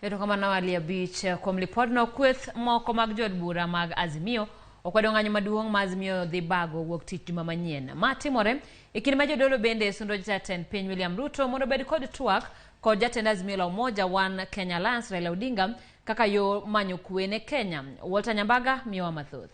Erokamano Ali Abich kuom lipodno. Kweth moko mag jood bura mag Azimio okwedo ng'anyo maduong' ma Azimio dhi bago wuok tich juma manyien. Ma timore e kinde ma jodolo bende sundo jatend piny William Ruto mondo obed kod twak kod jatend Azimio la Umoja One Kenya Alliance Raila Odinga kaka yo manyo kwe ne Kenya. Walter Nyambaga miyowa mathoth.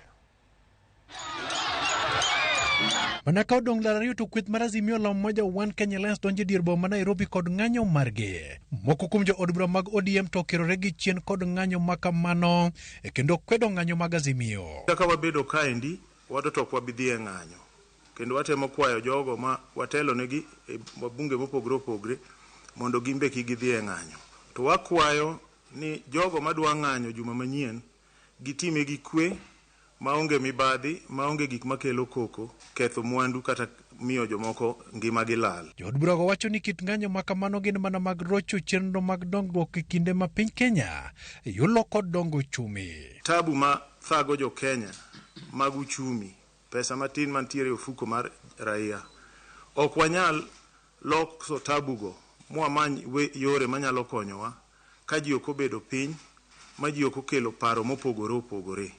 Mana ka odong' lar ariyo to kweth mar Azimio la Umoja One Kenya Alliance donjo e dier boma ma Nairobi kod ng'anyo margi. Moko kuom jo od bura mag ODM to okirore gi chien kod ng'anyo ma kamano e kendo kwedo ng'anyo mag Azimio. Kaka wabedo kaendi, wato to ok wabi dhi e ng'anyo. Kendo watemo kwayo jogo ma watelonegi e wabunge mopogre opogre mondo gin be kik gidhi e ng'anyo. To wakwayo ni jogo madwa ng'anyo juma manyien gitime gi kwe, maonge mibadhi, maonge gik makelo koko, ketho mwandu kata miyo jomoko ngimagi lal. Jood burago wacho ni kit ng'anyo ma kamano gin mana mag rocho chenro mag dongruok e kinde ma piny Kenya yulo kod dongo uchumi. Tabu ma thago jo Kenya mag uchumi, pesa matin mantiere e ofuko mar raia, ok wanyal loso tabu go mwamany yore manyalo konyowa ka ji ok obedo piny ma ji ok okelo paro mopogore opogore.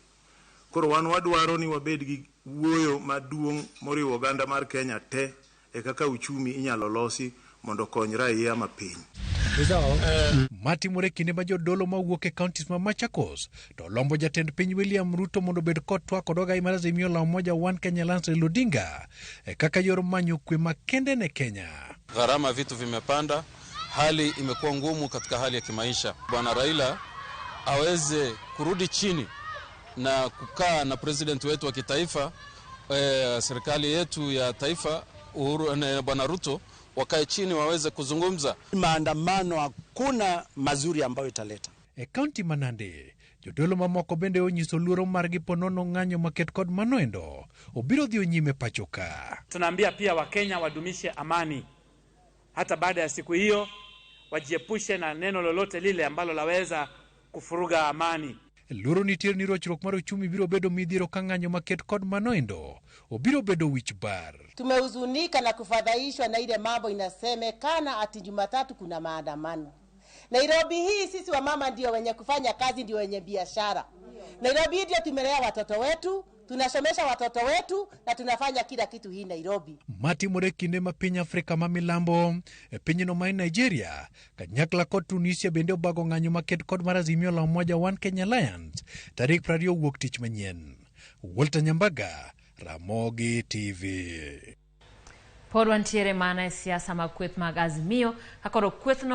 Koro wan wadwaro ni wabed gi wuoyo maduong' moriwo oganda mar Kenya te e kaka uchumi inyalo losi mondo okony raia ma piny. Matimore kinde ma jodolo mawuok e counties ma Machakos to lombo jatend piny William Ruto mondo obed kod twak kod ogai mar Azimio la Umoja One Kenya Alliance Raila Odinga e kaka yor manyo kwe makende ne Kenya. Gharama vitu vimepanda, hali imekuwa ngumu katika hali ya kimaisha. Bwana Raila aweze kurudi chini na kukaa na president wetu wa kitaifa, serikali yetu ya taifa Uhuru na Bwana Ruto wakae chini waweze kuzungumza. Maandamano hakuna mazuri ambayo italeta. E kaunti ma Nandi, jodolo mamoko bende onyiso luoro margi ponono ng'anyo maket kod manoendo obiro dhi nyime pacho ka. Tunaambia pia Wakenya wadumishe amani hata baada ya siku hiyo, wajiepushe na neno lolote lile ambalo laweza kufuruga amani. Luoro nitie ni rochruok mar uchumi biro bedo midhiero ka ng'anyo maket kod manoendo obiro bedo wich bar. Tumehuzunika na kufadhaishwa na ile mambo inasemekana ati Jumatatu kuna maandamano. Nairobi hii sisi wamama ndio wenye kufanya kazi, ndio wenye biashara. Nairobi hii ndio tumelea watoto wetu, tunasomesha watoto wetu na tunafanya kila kitu hii Nairobi. Matimore kinde ma piny Afrika ma milambo e pinyno ma Nigeria kanyakla kod Tunisia bende obago ng'anyo maket kod mar Azimio la Umoja One Kenya Alliance tarik 20 wuok tich manyien. Walter Nyambaga, Ramogi TV. Pod wantiere mana e siasa mag kweth mag Azimio ka koro kwethno